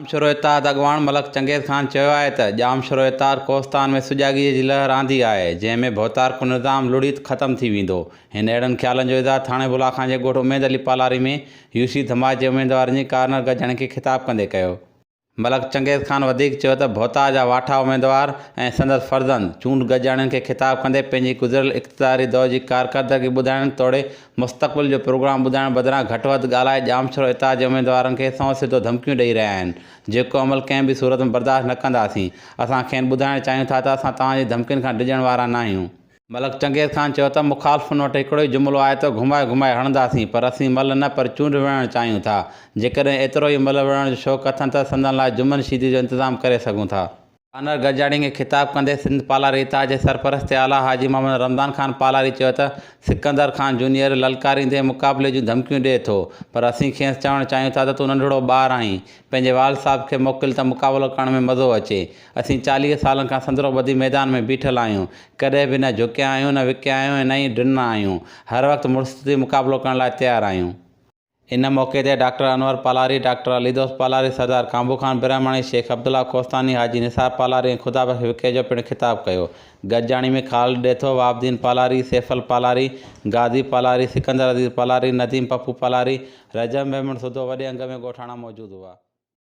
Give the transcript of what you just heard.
ڄامشورو اتحاد اڳواڻ ملڪ چنگيز خان چيو آهي ته ڄامشورو اتحاد ڪوهستان ۾ سجاڳي جي لهر آندي آهي، جنهن ۾ ڀوتارڪو نظام لڙهي ختم ٿي ويندو. هن اهڙن خيالن جو اظهار ٿاڻي بولا خان جي ڳوٺ اميد علي پالاري ۾ يو سي ڌماچ جي اميدوارن جي ڪارنر گڏجاڻي کي خطاب ڪندي ڪيو. ملڪ چنگيز خان وڌيڪ چيو ته ڀوتار جا واٺا اميدوار ۽ سندس فرزند چونڊ گڏجاڻين کي خطاب ڪندي پنهنجي گذريل اقتداري دور جي ڪارڪردگي ٻڌائڻ توڙي مستقبل جو پروگرام ٻڌائڻ بدران گهٽ وڌ ڳالهائي ڄامشورو اتحاد جي اميدوارن کي سنئون سڌو ڌمڪيون ڏئي رهيا آهن، جيڪو عمل ڪنهن به صورت ۾ برداشت نه ڪنداسين، اسان کين ٻڌائڻ چاهيون ٿا ته اسان توهان جي ڌمڪين کان ڊڄڻ وارا ناهيون. ملڪ چنگيز خان چيو ته مخالفن وٽ هڪڙو ئي جملو آهي ته گهمائي گهمائي هڻنداسين پر اسين ملهه نه پر چونڊ وڙهڻ چاهيون ٿا، جيڪڏهن ايترو ئي ملهه وڙهڻ جو شوق اٿن ته سندن لاء جمن شيدي جو انتظام ڪري سگهون ٿا. ڪانئر گڏجاڻي کي خطاب ڪندي سنڌ پالاري اتحاد جي سرپرست اعليٰ حاجي محمد رمضان خان پالاري چيو ته سڪندر خان جونيئر للڪاريندي مقابلي جون ڌمڪيون ڏئي ٿو پر اسين کيس چوڻ چاهيون ٿا ته تون ننڍڙو ٻار آهين پنهنجي والد صاحب کي موڪل ته مقابلو ڪرڻ ۾ مزو اچي اسين 40 سالن کان سندرو ٻڌي ميدان ۾ بيٺل آهيون ڪڏهن به نه جهڪيا آهيون نه وڪيا آهيون ۽ نه ئي ڊنا آهيون هر وقت مڙس ٿي مقابلو ڪرڻ لاء تيار آهيون. ان موقعي تي ڊاڪٽر انور پالاري، ڊاڪٽر علي دوست پالاري، سردار ڪانڀو خان برهماڻي، شيخ عبدالله ڪوستاني، حاجي نثار پالاري ۽ خدا بخش وڪيجو پڻ خطاب ڪيو. گڏجاڻي ۾ خالد ڏيٿو، وابدين پالاري، سيفل پالاري، غازي پالاري، سڪندر عزيز پالاري، نديم پپو پالاري، رجب ميمڻ سوڌو وڏي انگ ۾ ڳوٺاڻا موجود هئا.